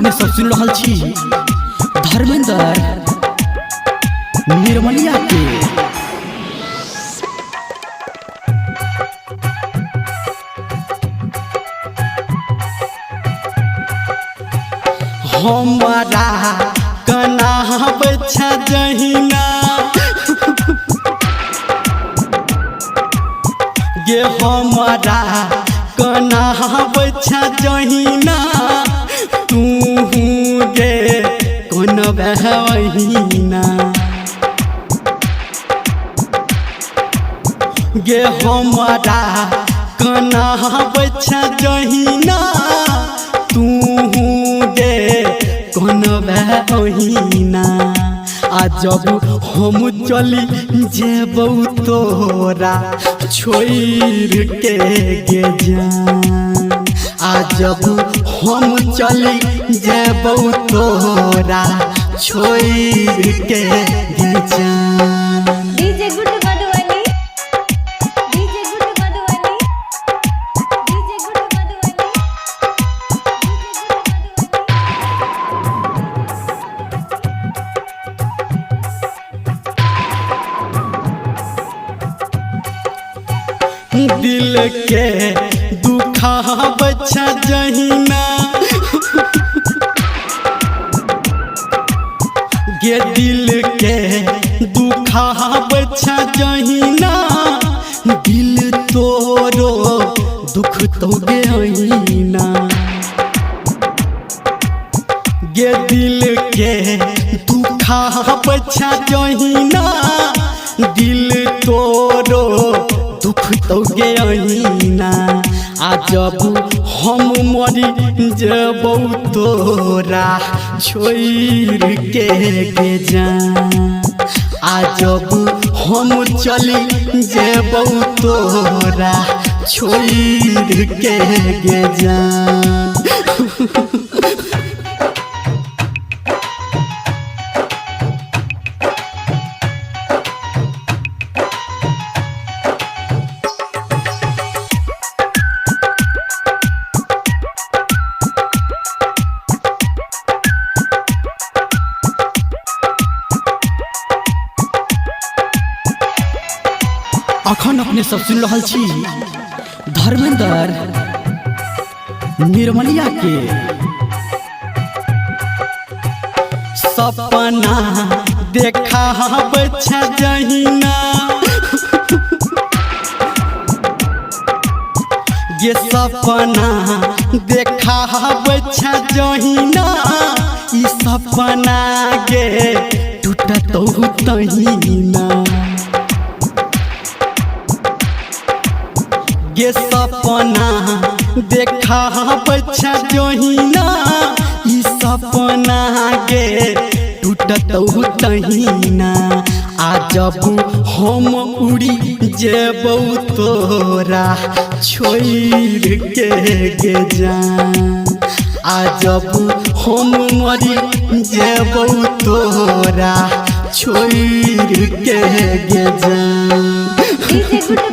अपने सब सुन रहल छी धर्मेंद्र निर्मलिया के। हमरा कनाबै छै जहिना गे, हमरा कनाबै छै जहिना तू गे कोन बहिना गे, हमरा कनाबै छै जहिना तू गे कोन बहिना। आ जब हम चली जेबौ तोरा छोड़ के गे जान, आ जब हम चली जेबौ तोरा छोड़ के गे जान। DJ good Madhubani, DJ good Madhubani, DJ good Madhubani, DJ good Madhubani. दिल के दुखाबै छै जहिना गे, दिल के दुखाबै छै जहिना, दिल तोरो दुख तो गे अहिना गे, दिल के दुखाबै छै जहिना, दिल तोरो दुख तो गे अहिना। आ जब हम मरी जेबौ तोरा छोड़ के गे जान, आ जब हम चली जेबौ तोरा छोड़ के गे जान। अखन अपने सब सुन रहल छी धर्मेंद्र निर्मलिया के। सपना देखाबै छै जहिना गे, सपना देखाबै छै जहिना, ई सपना गे टूटतौ तहिना गे, सपना देखाबै छै जहिना, ई सपना गे टूटतौ तहिना। आ जब हम उड़ी जेबौ तोरा छोड़ के गे जान, आ जब हम मरी जेबौ तोरा छोड़ के गे जान। DJ good